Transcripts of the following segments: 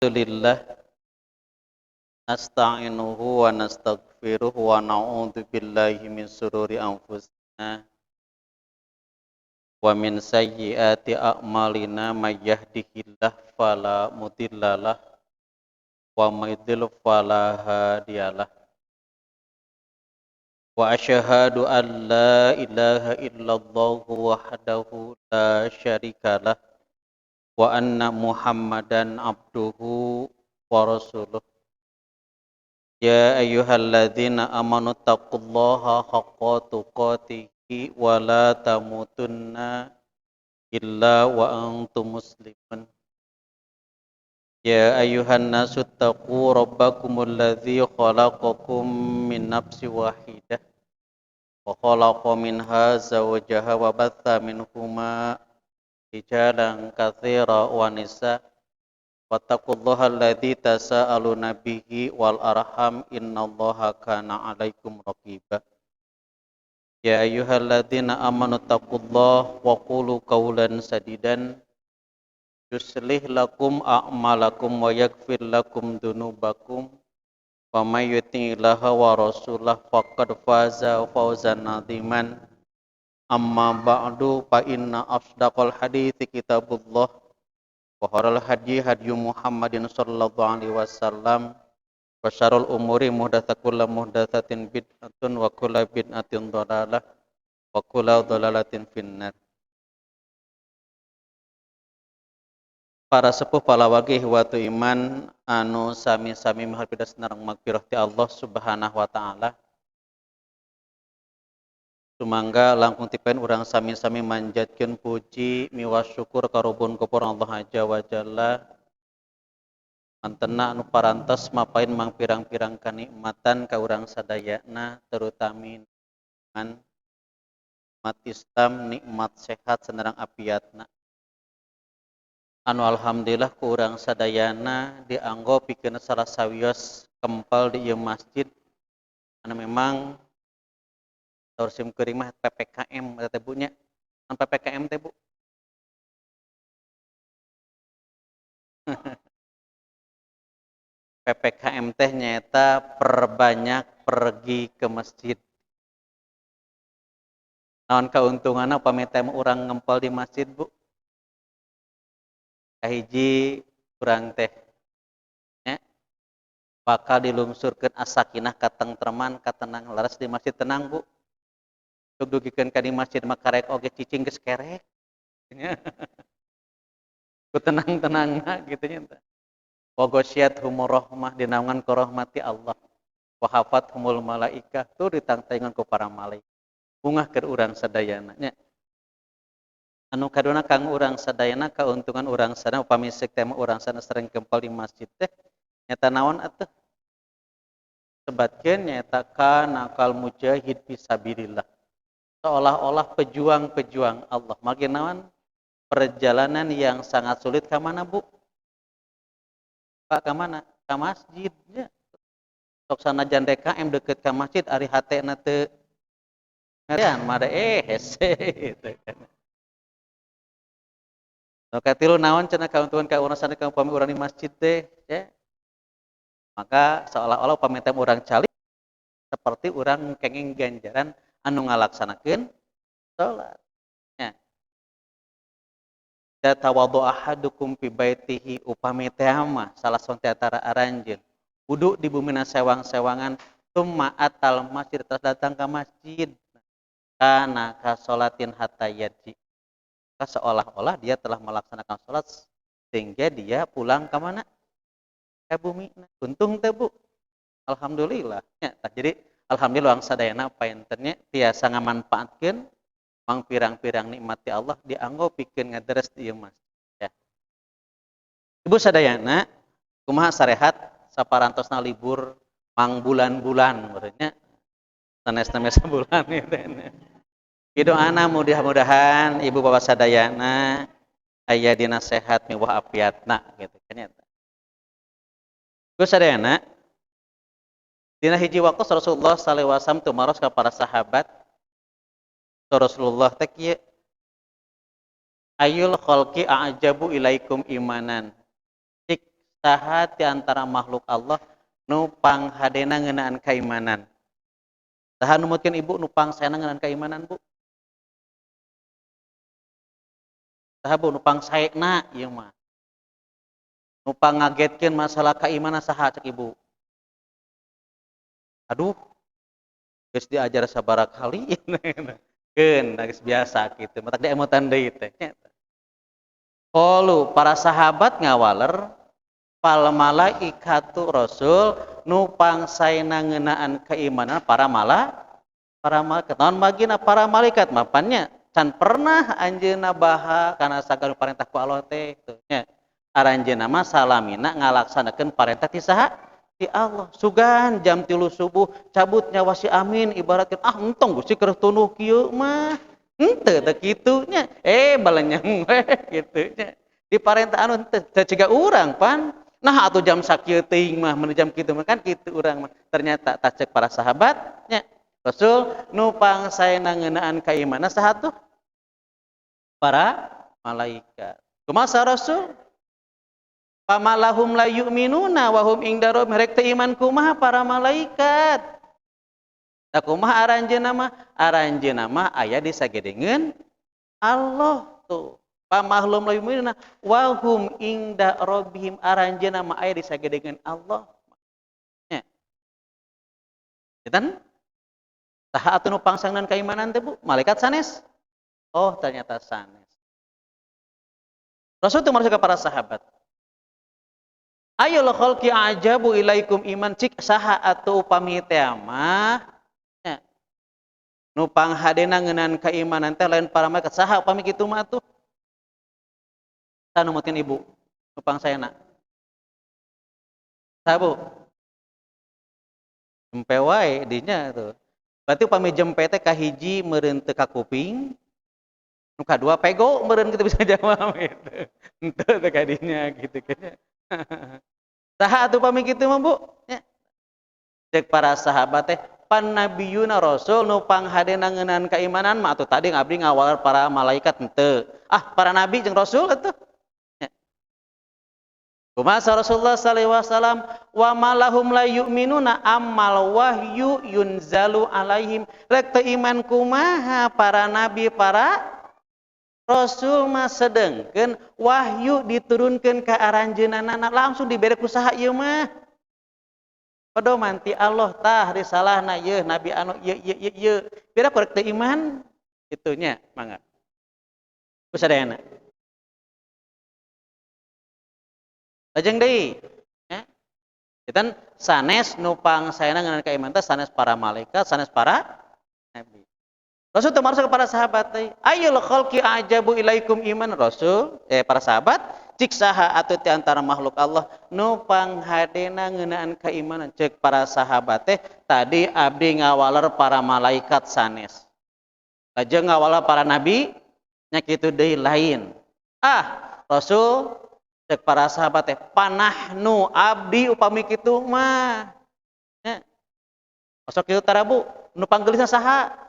Alhamdulillah nasta'inuhu wa nastaghfiruh wa na'udzu billahi min sururi anfusina wa min sayyiati a'malina may yahdihillahu fala mudhillalah wa may yudlil fala hadiyalah. Wa asyhadu an la ilaha illallah wahdahu la syarikalah wa anna Muhammadan abduhu wa rasuluh. Ya ayyuhalladzina amanu taqullaha haqqa tuqatihi wa la tamutunna illa wa antum muslimun. Ya ayyuhan nasu taqu rabbakumul ladzi khalaqakum min nafsin wahidah wa khalaqa minha zawjaha wa batha minhuma rijalan katsira wa nisa. Wattaqullaha alladzi tasaaluna bihi wal arham innallaha kana 'alaikum raqiba. Ya ayyuhalladzina amanu taqullaha wa qulu qawlan sadidan yuslih lakum a'malakum wa yaghfir lakum dunubakum wa may yuti'illaha wa rasulahu faqad faza fawzan 'aziman. Amma ba'du fa inna asdaqal hadithi kitabullah wa khairal hadyi hadyu Muhammadin sallallahu alaihi wasallam wa syarrul umuri muhdatsatuha kullu muhdatsatin bid'atun wa kullu bid'atin dhalalah wa kullu dhalalatin finnar. Para sepuh palawagih watu iman anu sami-sami miharpidas narang magfirah ti Allah Subhanahu wa taala. Sumangga langkung tipen urang sami-sami manjatkeun puji miwas syukur karubun kupur Allah Azza wa Jalla. Mantena anu parantos mapain mang pirang-pirang kanikmatan ka urang sadayana terutami nikmat Islam, nikmat sehat sanerang apiatna. Anu alhamdulillah ku urang sadayana dianggo pikeun salah sawios kempel di ieu masjid anu memang saur sim kuring mah PPKM eta teh Bu nya. An PPKM teh Bu. PPKM teh nyaeta perbanyak pergi ke masjid. Naon kauntunganna upami teh urang ngempel di masjid Bu? Kahiji urang teh nya bakal dilungsurkeun as-sakinah katengtreman katenang leres di masjid tenang Bu. Dugikeun ka di masjid mah karek oge cicing geus kerek. Ku tenang-tenangna kitu nya teh. Wa ghasyiyat humur rahmah dinaungan ku rahmati Allah. Wa hafat humul malaikah tur ditangtaingan ku para malaikat. Bungah keur urang sadayana nya. Anu kaduna kang urang sadayana kauntungan urang sadayana upami seuk teh urang sadayana sering kempel di masjid teh nyata naon atuh? Sebatkeun nyaeta kana kal mujahid fisabilillah. Seolah-olah pejuang-pejuang Allah. Makin naon? Perjalanan yang sangat sulit ka mana Bu? Pak ka mana? Ka masjid nya. Sok sanajan DKM deket ka masjid ari hatena teu ngarian mah hese gitu kan. Nu katilu naon cenah kauntungan ka urang sadaya upami urang di masjid teh ya. Maka seolah-olah upami teh urang calik seperti urang kenging ganjaran anu ngalaksanakeun salat. Ya. Da tawadhu ahadukum fi baitihi upami teh mah salah saurang ti antara aranjeun wudu di bumina sewang-sewangan tumma atal masjid terus datang ka masjid kana ka salatin hatta yarji. Maka seolah-olah dia telah melaksanakan salat sehingga dia pulang ke mana? Ke bumi. Untung teh Bu. Alhamdulillah. Ya, jadi alhamdulillah urang sadayana paintennya tiasa ngamanfaatkeun mang pirang-pirang nikmat ti Allah dianggo pikeun ngaderes di ieu masjid ya. Ibu sadayana kumaha sarehat saparantosna libur mang bulan-bulan maksudnya sanesna mah sabulan gitu nya. Doana mudah-mudahan ibu bapak sadayana aya dina sehat miwah apiatna gitu kan ya. Ibu sadayana dina hiji waktu Rasulullah sallallahu alaihi wasallam tumaros ka para sahabat. Rasulullah teh kieu, ayul khalqi a'jabu ilaikum imanan. Cik Saha ti antara makhluk Allah nu panghadena ngeunaan kaimanan? Saha numutkeun ibu nu pangsaena ngeunaan kaimanan, Bu? Saha, Bu, nu pangsaena ieu mah? Nu pangagetkeun masalah keimanan saha cek ibu? Aduh, geus diajar sabaraha kali. Keun, geus biasa kitu, matak diemutan deui teh. Qalu, para sahabat ngawaler, fal malaikatu rasul nu pangsaena ngeunaan keimanan para para malaikat. Naon bagina para malaikat mapannya can pernah anjeunna baha kana sagala parentah ku Allah teh teu nya. Aranjeunna mah salamina ngalaksanakeun parentah ti saha? Ti Allah. Sugan jam 3 subuh cabut nyawa si Amin ibaratkeun ah entong Gusti keur tunduh kieu mah. Henteu teh kitu nya. Balenyeng we kitu nya. Diparentah anu teu ciga urang pan. Nah atuh jam sakieu teuing mah mun jam kitu mah kan kitu urang mah. Ternyata tacek para sahabat nya. Rasul nu pangsaena ngeunaan kaimanan saha tuh? Para malaikat. Kumaha Rasul? Pamalahum la yu'minuna wa hum inda rabbihim, rek teu iman kumaha para malaikat? Da kumaha aranjeunna mah? Aranjeunna mah aya di sagedengeun Allah tuh. Pamahlum la yu'minuna wa hum inda rabbihim, aranjeunna mah aya di sagedengeun Allah. Nya. Kitan? Saha atuh nu pangsangnan kaimanan teh, Bu? Malaikat sanes? Oh, ternyata sanes. Rasul teh maksud para sahabat. Ayo khalqi ajabu ilaikum iman, cik saha atuh upami teh mah nya. Nu panghadena ngeunaan keimanan teh lain para malaikat, saha upami kitu mah atuh? Saha nu mutkeun ibu? Nu pangsaena? Saha, Bu? Jempe wae dinya tuh. Berarti upami jempe teh kahiji meureun teu ka kuping, nu kadua pego meureun kitu bisa jawab gitu. Henteu teh kadinya gitu kan. Saha atuh upami kitu mah, Bu? Nya. Cek para sahabat teh pan nabiyuna rasul nu panghadena ngeunaan keimanan mah atuh tadi abdi ngawal para malaikat henteu. Ah, para nabi jeung rasul atuh. Nya. Kumaha Rasulullah sallallahu alaihi wasallam wa malahum la yu'minuna ammal wahyu yunzalu alaihim, rek teu iman kumaha para nabi para rasul mah sedengkeun wahyu diturunkeun ka aranjeunana langsung dibere ku saha ieu mah? Pedoman ti Allah tah risalahna yeuh nabi anu ieu ieu ieu ieu. Beda ku rek teu iman kitu nya, mangga. Ku sadayana. Lajeng deui nya. Kitan sanes nu pangsaena ngeunaan kaiman teh sanes para malaikat, sanes para nabi. Rasul teh marasa kepada sahabat teh, ayyul khalqi ajabu ilaikum iman Rasul, para sahabat, cik saha atuh ti antara makhluk Allah nu panghadena ngeunaan keimanan. Cek para sahabat teh tadi abdi ngawaler para malaikat sanes. Lajeng ngawaler para nabi nya kitu deui lain. Ah, Rasul cek para sahabat teh panahnu abdi upami kitu mah. Nya. Osok kitu tarabu nu panggelisna saha?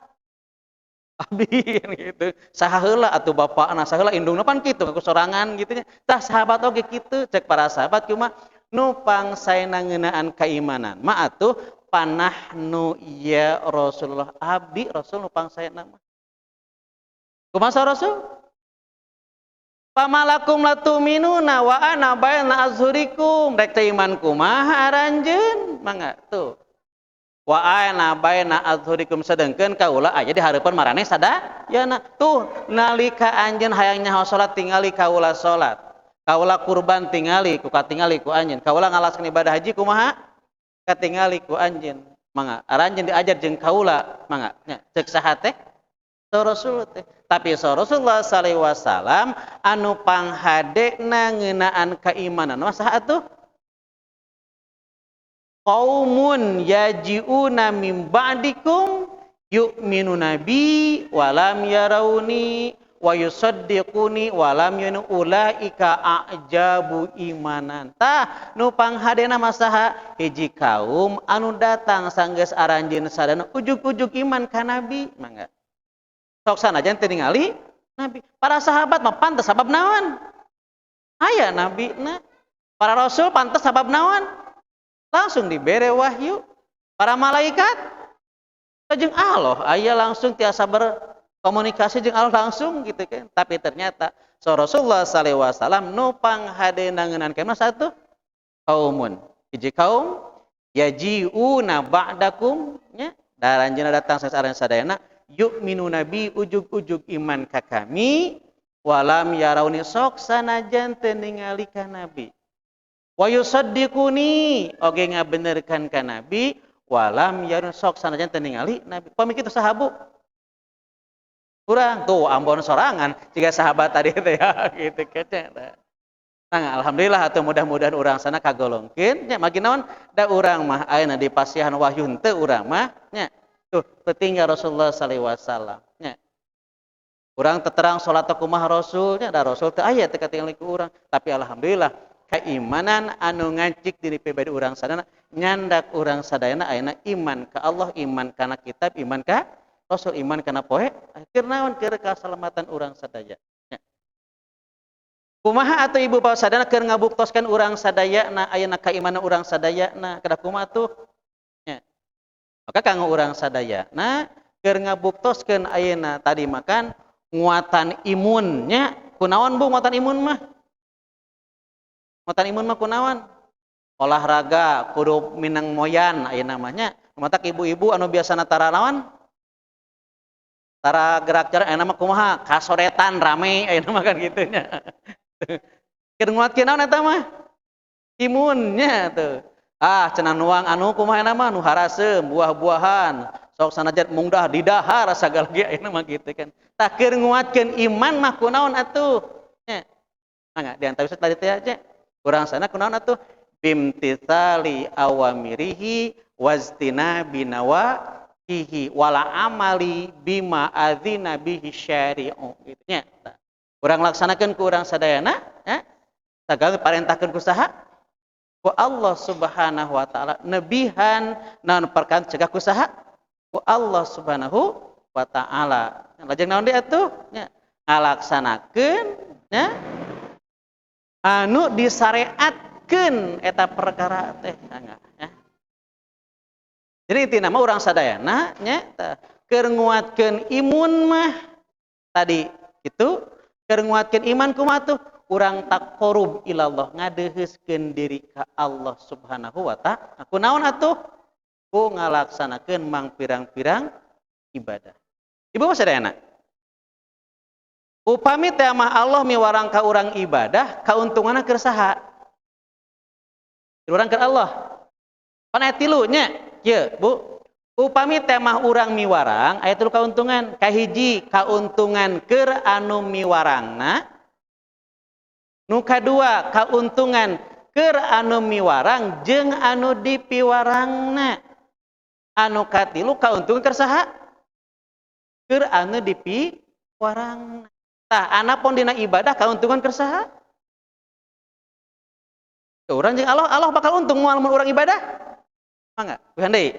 Abdi gitu. Saha heula atuh bapakna, saha heula indungna pan kitu ku sorangan gitu nya. Tah sahabat oge kitu cek para sahabat kumaha nu pangsaena ngeunaan keimanan. Ma atuh panahnu ya Rasulullah, abdi Rasul nu pangsaena mah. Kumaha Rasul? Pamalakum la tu'minuna wa ana baina azhurikum. Rek teh iman kumaha aranjeun? Mangga tuh. Wa ana baina azhurikum sedengkeun kaula aya di hareupeun maraneh sadayana. Tuh nalika anjeun hayang nyaho salat tingali kaula salat. Kaula kurban tingali ku katingali ku anjeun. Kaula ngalaksanakeun ibadah haji kumaha? Katingali ku anjeun. Mangga aranjeun diajar jeung kaula, mangga nya ceuk saha teh? Rasul teh. Tapi Rasulullah sallallahu alaihi wasallam anu panghadena ngeunaan keimanan mah saha atuh? Qaumun yaji'una min ba'dikum yu'minuna bi wa lam yarawni wa yusaddiquni wa lam yunu ulaika a'jabu imanan. Tah nu panghadena mah saha? Hiji kaum anu datang sanggeus aranjeun sadana ujug-ujug iman ka nabi, mangga. Sok sanajan teu ningali nabi. Para sahabat mah pantes sabab naon? Aya nabi na. Para rasul pantes sabab naon? Langsung dibere wahyu. Para malaikat jeung Allah aya langsung tiasa berkomunikasi jeung Allah langsung gitu kan. Tapi ternyata so Rasulullah sallallahu alaihi wasallam nu panghadena ngeunaan kemah satu kaumun. Hiji kaum yaji'una ba'dakum nya daranjeunna datang sasaran sadayana yu'minu nabi ujug-ujug iman ka kami walam yarauni sok sanajan teu ningali ka nabi wa yusaddiquni oge ngabenerkeun ka nabi walam yarun sok sanajan teu ningali nabi. Pami kitu sahabu urang tuh ambon sorangan jika sahabat tadi teh ya gitu kan. Nah, alhamdulillah atau mudah-mudahan urang sana kagolongkeun nya magi naon da urang mah ayeuna di pasihan wahyu henteu urang mah nya tuh petinggal Rasulullah sallallahu alaihi wasallam nya. Urang teterang salat kumaha rasul nya da rasul teu aya teu katingali ku urang tapi alhamdulillah keimanan anu ngancik diri pribadi urang sadayana nyandak urang sadayana ayeuna iman ka Allah, iman kana kitab, iman ka rasul, iman kana poe keur naon keur kasalamatan urang sadaya. Kumaha atuh ibu bapak sadayana keur ngabuktoskeun urang sadayana ayeuna kaimanan urang sadayana kedah kumaha tuh nya. Maka kanggo urang sadayana keur ngabuktoskeun ayeuna tadi makan nguatan imun nya kunaon Bu nguatan imun mah? Nguatan imun mah kunaon? Olahraga kudu minang moyan ayeuna mah nya. Matak ibu-ibu anu biasana tara naon? Tara gerak jalan ayeuna mah kumaha? Kasoretan rame ayeuna mah kan kitu nya. Keur nguatkeun naon eta mah? Imunnya tuh. Ah cenah nuang anu kumaha eta mah nu haraseum buah-buahan sok sanajan mungdah didahar sagala ge ayeuna mah kitu kan. Tah keur nguatkeun iman mah kunaon atuh? Nya. Mangga di antara tadi teh aja. Urang sana kunaon atuh? Bimtithali awamirihi waztina binawahihi wala amali bima adzina bihi syari'u gitu nya. Urang laksanakeun ku urang sadayana nya. Sagala parentahkeun ku saha? Ku Allah Subhanahu wa taala. Nebihan naon perkara cegah ku saha? Ku Allah Subhanahu wa taala. Lajeng naon deui atuh nya? Ngalaksanakeun nya anu disareatkeun eta perkara teh nya. Jadi intina mah urang sadayana nya keur nguatkeun imun mah tadi itu keur nguatkeun iman kumaha tuh? Urang taqarrub ilallah ngadeuheuskeun diri ka Allah Subhanahu wa taala. Kunaon atuh? Ku ngalaksanakeun mang pirang-pirang ibadah. Ibu mah sadayana. Upami teh mah Allah miwarang ka urang ibadah, kauntunganna keur saha? Urang keur Allah. Pan aya tilu nya, kieu Bu. Upami teh mah urang miwarang aya tilu kauntungan. Kahiji kauntungan keur anu miwarangna. Nu kadua kauntungan keur anu miwarang jeung anu dipiwarangna. Anu katilu kauntungan keur saha? Keur anu dipiwarangna. Tah anapun dina ibadah kauntungan keur saha? Urang jeung Allah, Allah bakal untung moal mun urang ibadah. Mangga, wihan deui.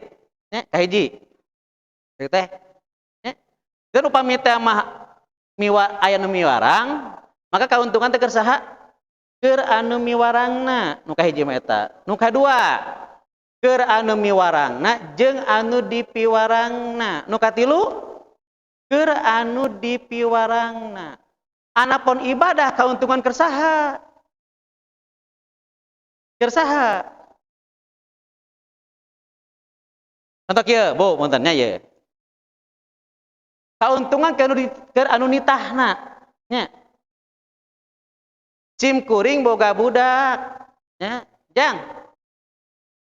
Nya kahiji. Teh teh. Nya. Dan upami teh mah miwa aya nu miwarang, maka kauntungan teh keur saha? Keur anu miwarangna. Nu kahiji mah eta. Nu kadua, keur anu miwarangna jeung anu dipiwarangna. Nu katilu, keur anu dipiwarangna. Anapun ibadah kauntungan keur saha? Keur saha? Contoh kieu, Bu, punten nya ieu. Kauntungan keur anu nitahna nya. Cim kuring boga budak nya, jang.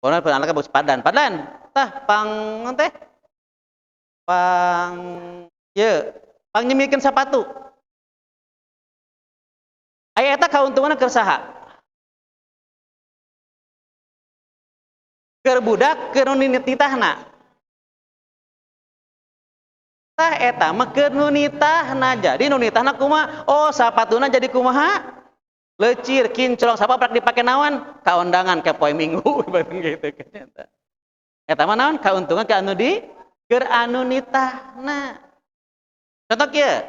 Kono anaknya bos padan, padan. Tah pang teh. Pang ieu, pang nyemikeun sapatu. Aya eta kauntunganna keur saha? Keur budak keur nu nitahna. Tah eta mah keur nu nitahna. Jadi nu nitahna kumaha? Oh, sapatuna jadi kumaha? Lecir, kinclong, sapa prak dipake naon? Kaondangan ke poe Minggu gitu kan eta. Eta mah naon? Kauntungan ka anu di keur anu nitahna. Contoh kieu,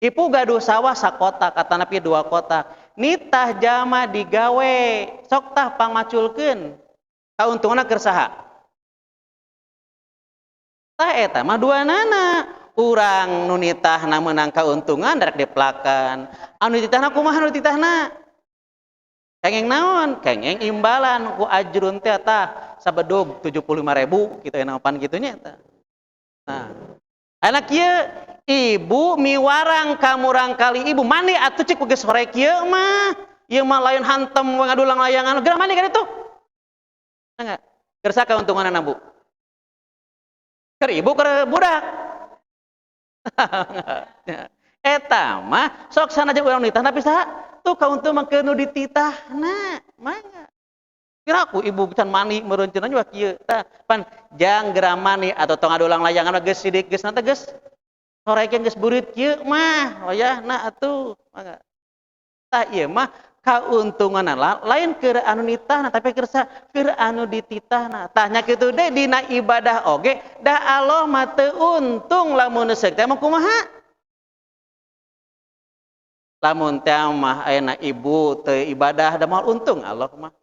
ibu gaduh sawah sakotak atanapi 2 kotak. Nitah jalma digawe sok tah pangmaculkeun kauntunganna keur saha? Tah eta mah duanana. Urang nu nitahna meunang kauntungan rek diplakan. Anu dititahna kumaha nu dititahna? Kengeng naon? Kengeng imbalan ku ajrun teh tah sabedug 75.000 kitu aya pan kitu nya tah. Nah, anak kieu ibu miwarang ka murang kali ibu mandi atuh cik geus sore kieu mah. Ieu mah lain hantem we ngadulang layangan. Geura mandi ka ditu. Enggak. Keur saha kauntunganna Bu? Keur ibu keur budak. Eta mah sok sanajan urang nitah tapi saha? Tuh kauntungan keur nu dititahna. Mangga. Kira aku ibu can mandi meureun cenah juga kieu. Tah pan jang geura mandi atau tong ngadulang layangan geus sidik geus nate geus sore geus burit kieu mah wayahna atuh. Mangga. Tah ieu mah kauntunganna lain keur anu nitahna tapi keur saha? Keur anu dititahna. Tah nya kitu deui dina ibadah oge da Allah mah teu untung lamun seuk teh mah kumaha? Lamun teh mah ayeuna ibu teu ibadah da moal untung Allah mah.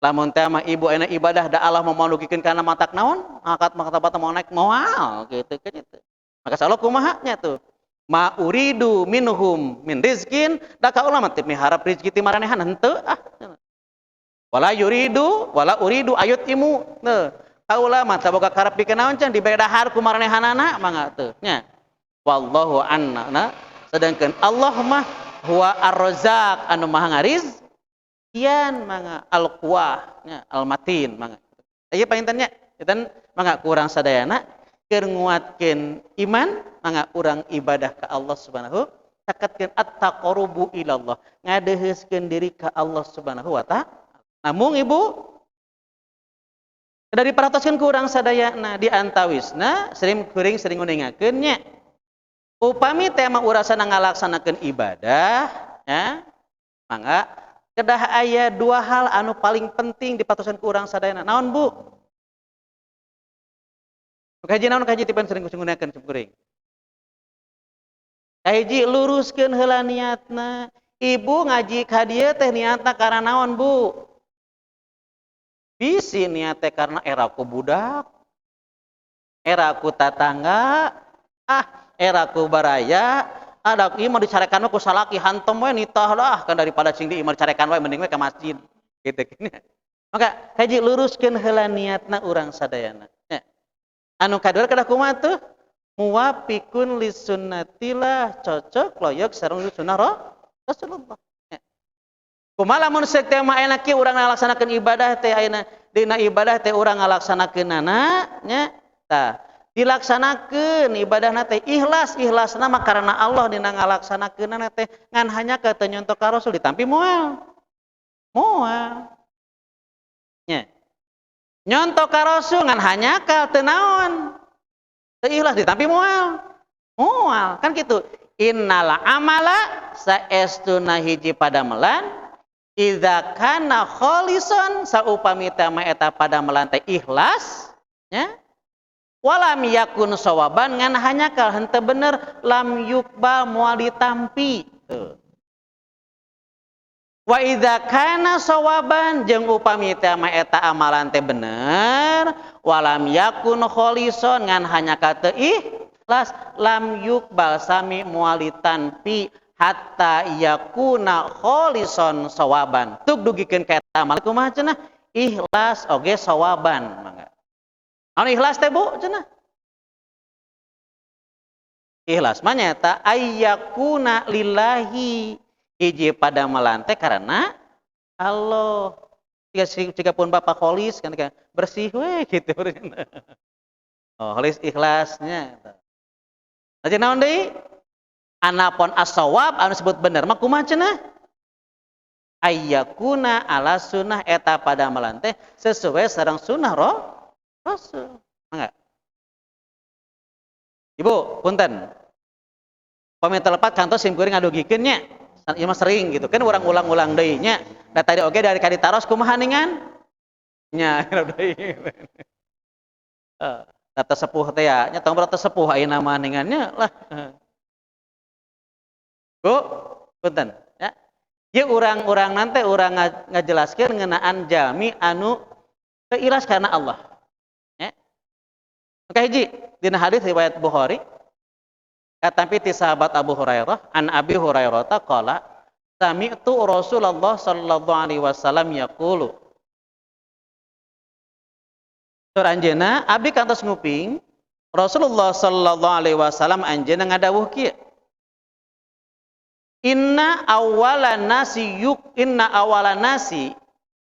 Lamun teh mah ibu ayeuna ibadah da Allah mah moal dugikeun kana matak naon? Angkat martabat moal naik moal kitu kan itu. Maka Allah kumaha nya tuh? Ma uridu minhum min rizkin, da kaula mah teu miharap rezeki ti maranehan henteu ah. Wala yuridu wala uridu ayut imu. Teu. Kaula mah teu boga karep pikeun naon can dibere dahar ku maranehanana mangga teu nya. Wallahu anna na. Sedangkan Allah mah huwa ar-razzaq anu maha ngarizkian mangga al-quwah nya al-matin mangga. Ieu panginten nya, punten mangga kurang sadayana keur nguatkeun iman mangga urang ibadah ka Allah Subhanahu caketkeun at-taqarrubu ilallah ngadeuheuskeun diri ka Allah Subhanahu wa taala. Namun ibu dari perhatoskeun ku urang sadayana di antawisna sering kuring sering nguningakeun nya. Upami teh mah urasana ngalaksanakeun ibadah ya mangga kedah aya dua hal anu paling penting dipatoskeun ku urang sadayana. Naon Bu? Kaji naon kaji tipan sering nguningakeun kuring. Kahiji luruskeun heula niatna. Ibu ngaji ka dieu teh niatna karena naon Bu? Bisi niat teh karena era ku budak, era ku tatangga, ah era ku baraya, ada ieu mah dicarekan ku salaki hantem we nitah lah kan daripada cing di imah dicarekan we mending we ka masjid gitu kan. Maka kahiji luruskeun heula niatna urang sadayana. Nya. Anu kadua kedah kumaha tuh? Muwafiqun lisunnatillah, cocok loyok sareng sunnah Rasulullah. Ya. Kumaha lamun seuk teh mah ayeuna kieu urang ngalaksanakeun ibadah teh ayeuna dina ibadah teh urang ngalaksanakeunana nya tah dilaksanakeun ibadahna teh ikhlas, ikhlasna mah karena Allah dina ngalaksanakeunana teh ngan hanya ka teu nyontok ka Rasul ditampi moal. Moal. Nya. Nyontok ka Rasul ngan hanya ka teu naon. Teu ikhlas ditampi moal. Moal kan kitu. Innal amala saestuna hiji padamelan idza kana kholison saupami teh mah eta padamelan teh ikhlas nya walam yakun sawaban ngan hanya kal henteu bener lam yukbal moal ditampi. Tuh. Wa idza kana sawaban jeung upami teh mah eta amalan teh bener walam yakun kholison ngan hanya ka teu ikhlas lam yukbal sami moal ditampi hatta yakuna kholison sawaban. Tuk dugikeun ka eta amal kumaha cenah? Ikhlas oge sawaban mangga. Anu ikhlas teh Bu cenah? Ikhlas mah nyaeta ayyakuna lillahi hiji pada melante karena Allah. Jika pun bapak kholis kan bersih we gitu. Oh, kholis ikhlasnya. Aja naon deui? Anapun as-shawab anu sebut bener mah kumaha cenah? Ayyakuna ala sunnah eta pada melante sesuai sareng sunnah Rasul. Mangga. Ibu, punten. Pami telepat kantos sim kuring ngadugikeun nya. Ieu mah sering gitu kan urang ulang-ulang deui nya. Da tadi oge dari kadi taros kumaha ningan? Nya deui. Data sepuh teh ya, nya tong berarti sepuh ayeuna mah ningannya lah. Bu, punten ya. Ya, urang-urang nanti urang ngajelaskeun ngeunaan jalmi anu teu ikhlas karena Allah. Ya. Oke, hiji dina hadis riwayat Bukhari katampi ti sahabat Abu Hurairah, an Abi Hurairah qala sami'tu Rasulullah sallallahu alaihi wasallam yaqulu. Sur anjeunna abdi kantos nguping Rasulullah sallallahu alaihi wasallam anjeunna ngadawuh kieu. Inna awwala nasi yuk inna awwala nasi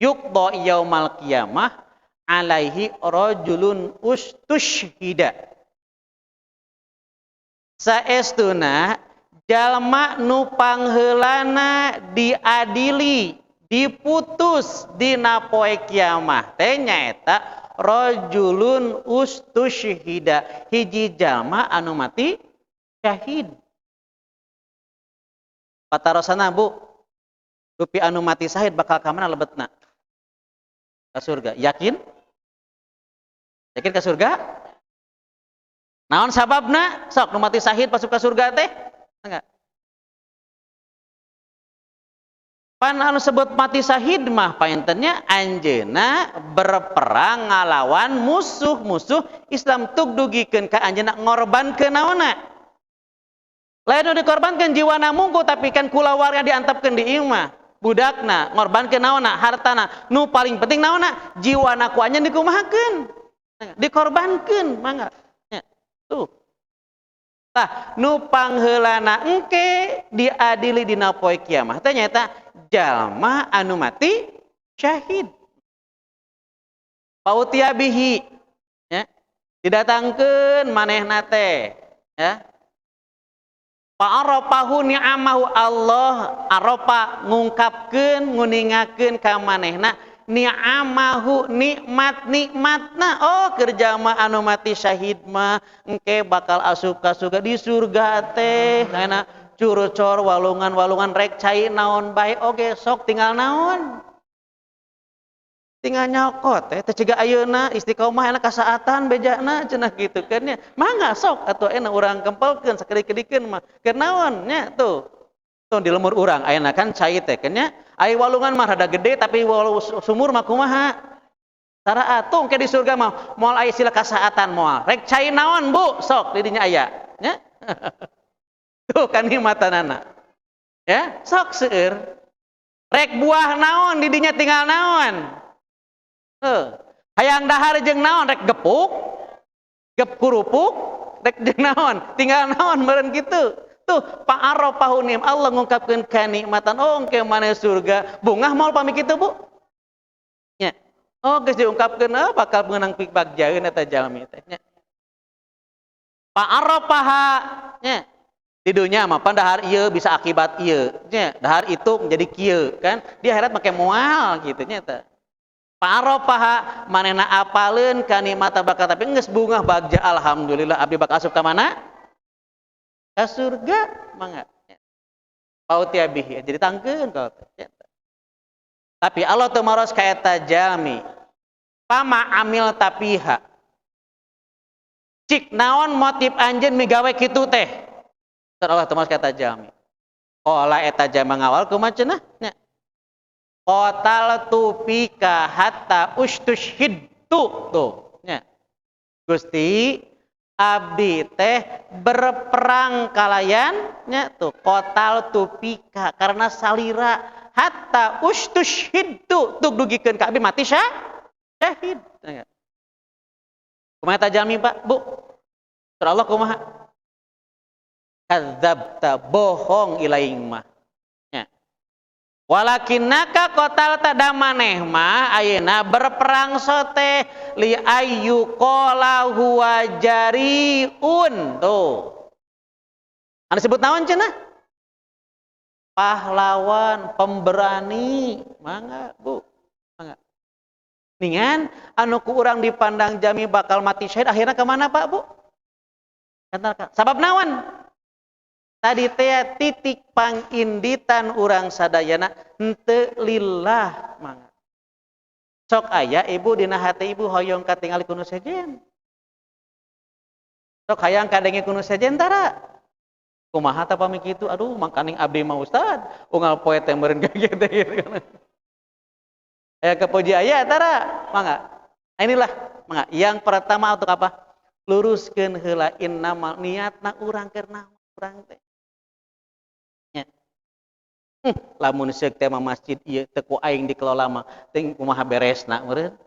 yuqda yaumal qiyamah alaihi rajulun ustushhida. Saestuna jalma nu pangheulana diadili, diputus dina poe kiamah teh nyaeta rajulun ustushhida, hiji jalma anu mati syahid. Patarosana Bu, rupi anu mati syahid bakal ka mana lebetna? Ka surga. Yakin? Yakin ka surga? Naon sababna? Sok nu mati syahid masuk ka surga teh? Enggak. Pan anu sebut mati syahid mah paintennya anjeunna berperang ngalawan musuh-musuh Islam tuk dugikeun ka anjeunna ngorbankeun naonna? Lain nu dikorbankeun jiwana mungku tapi kan kulawarga diantepkeun di imah, budakna ngorbankeun naonna, hartana, nu paling penting naonna, jiwana ku anjeun dikumahakeun, dikorbankeun, mangga. Ya, tuh. Tah, nu pangheulana engke diadili dina poe kiamah teh nyaeta jalma anu mati syahid. Pautia bihi, ya, didatangkeun manehna teh, ya. Fa'arafahu ni'amahu, Allah arafa ngungkapkeun nguningakeun ka manehna ni'amahu nikmat-nikmatna. Oh, keur jalma anu mati syahid mah engke bakal asup ka surga, di surga teh kana curcor walungan-walungan rek cai naon bae oge sok tinggal naon, tinggal nyokot teh teh ciga ayeuna istiqomah enak kasaatan bejana cenah kitu kan nya, mangga sok atuh enak urang kempelkeun sakedik-kedikeun mah keur naon nya. Tuh tuh di lemur urang ayeuna kan cai teh kan nya, ai walungan mah rada gede tapi walu sumur mah kumaha tara atuh ke di surga mah moal aya sila kasaatan, moal rek cai naon Bu sok di dinya aya nya. Tuh kan nikmatanana ya, sok seueur rek buah naon di dinya tinggal naon. Hayang dahar jeung naon rek gepuk, gep kurupuk, rek jeung naon, tinggal naon meureun kitu. Tuh fa'arafahu ni'am, Allah ngungkapkeun kanikmatan. Oh, engke maneh surga, bungah moal pami kitu Bu. Nya. Oh, geus diungkapkeun, oh, bakal meunang pikbagjaeun eta jalmi teh nya. Fa'arafaha nya. Di dunia mah pan dahar ieu bisa akibat ieu nya, dahar itu menjadi kieu kan. Di akhirat make moal kitu nya teh. Fa'arafaha manehna apaleun kanikmatan bakal tapi geus bungah bagja alhamdulillah abdi bakal asup ka mana? Ka surga mangga. Pautia bihi jadi tangkeun ka teh. Tapi Allah teu maros ka eta jalmi. Pama amil tapiha. Cik naon motif anjeun migawe kitu teh? Allah teu maros ka eta jalmi. Qala eta jalma ngawal kumaha cenah? Nya. Qataltu fika hatta ustushhidtu tuh nya. Gusti abdi teh berperang kalayan nya tuh qataltu fika karena salira hatta ustushhidtu tuk dugikeun ka abdi mati syahid. Kumaha ta jalmi Pak Bu? Surah Allah kumaha? Kadzabta, bohong ilaing mah. Walakinnaka qatalta damaneh mah ayeuna berperang sote li ayyu qala huwa jariun tuh. Anu sebut naon cenah? Pahlawan, pemberani. Mangga Bu, mangga. Ningan anu ku urang dipandang jami bakal mati syahid akhirnya ke mana Pak Bu? Sabab naon? Tadi teh titik panginditan urang sadayana henteu lillah mangga. Sok aya ibu dina hati ibu hoyong katingali ku nu sejen. Sok hayang kadenge ku nu sejen tara. Kumaha tah pami kitu? Aduh, mangkaning abdi mah Ustad, unggal poe teh meureun gitu gitu. Aya kepuji aya tara, mangga. Nah, inilah mangga. Yang pertama untuk apa? Luruskeun heula innamal niatna urang keur naon urang teh. Nya. Lamun seuk teh mah masjid ieu teu ku aing dikelola mah teuing kumaha beresna meureun.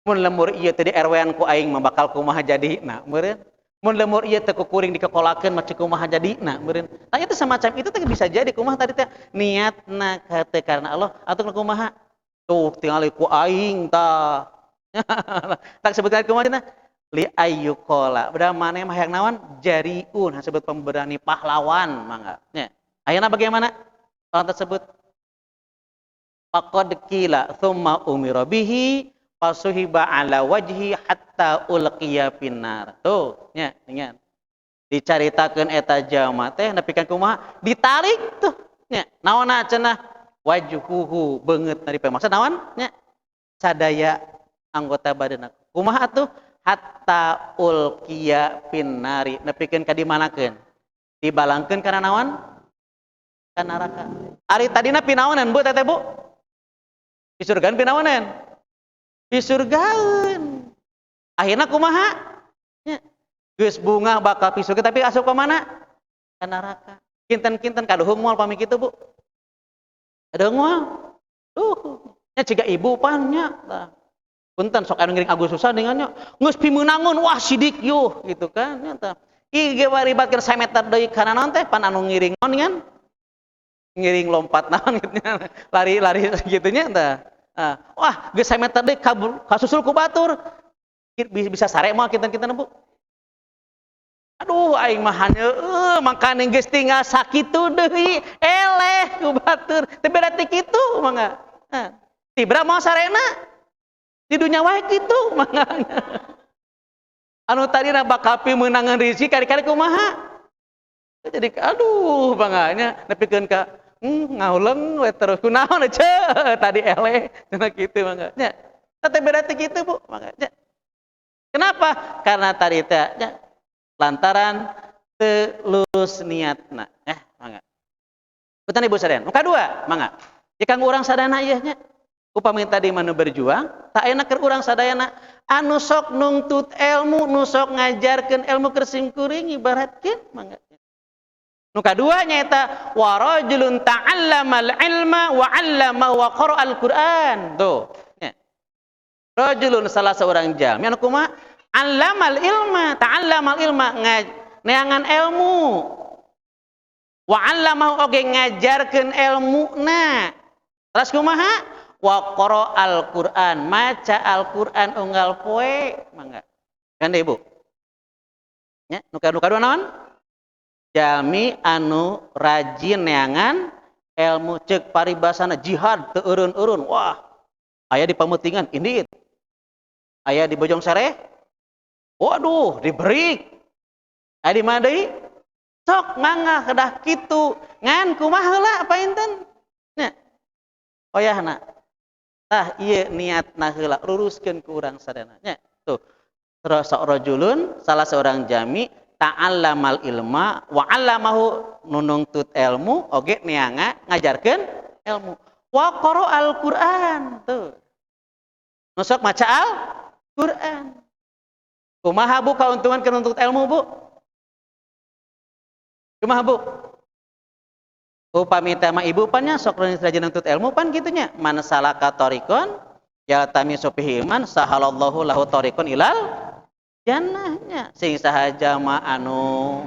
Mun lembur ieu teh di RW-an ku aing mah bakal kumaha jadina meureun. Mun lembur ieu teh ku kuring dikekolakeun mah kumaha jadina meureun. Nah, itu semacam itu teh bisa jadi kumaha tadi teh niatna teh karena Allah atau kumaha? Tuh tingali ku aing tah. Tak sebutkan kumaha cenah? Li ayyuqala. Beda maneh mah hayang naon? Jariun, sebut pemberani pahlawan mangga. Nya. Ayeuna bagaimana? Orang tersebut faqad qila tsumma umira bihi fasuhiba ala wajhi hatta ulqiya finnar. Tuh, nya, ingat. Dicaritakeun eta jalma teh nepikeun kumaha? Ditarik tuh, nya. Naonna cenah? Wajhuhu beungeut na dipe. Maksud naon? Nya. Sadaya anggota badanna. Kumaha atuh? Hatta ulqiya finnari. Nepikeun ka dimanakeun? Dibalangkeun kana naon? Ka neraka. Ari tadina pinaonan Bu teteh Bu? Pisurgaan pinaonan? Pisurgaeun. Akhirna kumaha? Nya. Geus bungah bakal pisurga tapi asup ka mana? Ka neraka. Kinten-kinten kaduhung moal pami kitu Bu. Kaduhung moal? Duh. Nya ciga ibu pan nya tah. Punten sok anu ngiring Agustusan dengan nya. Geus pimeunangeun wah sidik yuh gitu kan nya tah. Ieu ge ribatkeun sameter deui kana naon teh pan anu ngiring naon ngan? Ngiring lompat naon gitu nya. Lari-lari gitu nya tah. Ah, wah geus sameter deui kasusul ku batur. Bisa sare moal kinten-kinten Bu. Aduh aing mah heueuh mangkane geus tinggal sakitu deui eleh ku batur. Teu beda ti kitu mangga. Nah, tibra moal sarena. Di dunya wae kitu mangga. Anu tadina bakal pimeunangan rezeki kari-kari kumaha? Jadi aduh mangga nya nepikeun ka ngauleng we terus kunaon ceu tadi eleh cenah kitu mangga nya. Teh beda ti kitu Bu mangga nya. Kenapa? Karena tadi teh nya lantaran teu lurus niatna. Mangga. Punten Ibu sadayana. Nu kadua, mangga. Jika urang sadayana ieu nya. Upami tadi manu berjuang, tak enak keur urang sadayana anu sok nungtut ilmu, nu sok ngajarkeun ilmu keur sim kuring ibaratkeun mangga. Nu kadua nyaeta wa rajulun ta'allamal ilma wa 'allama wa qara'al Qur'an. Tuh, nya. Rajulun salah seorang jalmi anu kumaha? 'Allamal ilma, ta'allamal ilma, neangan ilmu. Wa 'allamahu oge ngajarkeun ilmuna. Terus kumaha? Wa qara'al Qur'an, maca Al-Qur'an unggal poe, mangga. Kan deui, Bu? Nya, nu kadua naon? Jalmi anu rajin neangan ilmu ceuk paribasana jihad teu eureun-eureun. Wah, aya di pamutingan indit. Aya di Bojong Sare. Waduh, diberi. Aya di mana deui? Sok mangga kedah kitu. Ngan kumaha heula painten? Nya. Oyahna. Tah ieu niatna heula luruskeun ku urang sadayana nya. Tuh. Terus rajulun salah seorang jami ta'allamal ilma wa 'allamahu nunungtut ilmu oge neanga ngajarkeun ilmu. Wa qara'al Qur'an tuh. Nu sok maca Al-Qur'an. Kumaha Bu kauntungan keur nuntut ilmu Bu? Kumaha Bu? Upami teh mah ibu pan nya sok rajin nuntut ilmu pan kitu nya. Man salaka tariqon yaltamisu fihi ilman sahalallahu lahu tariqon ilal jannahnya. Sing saha jalma anu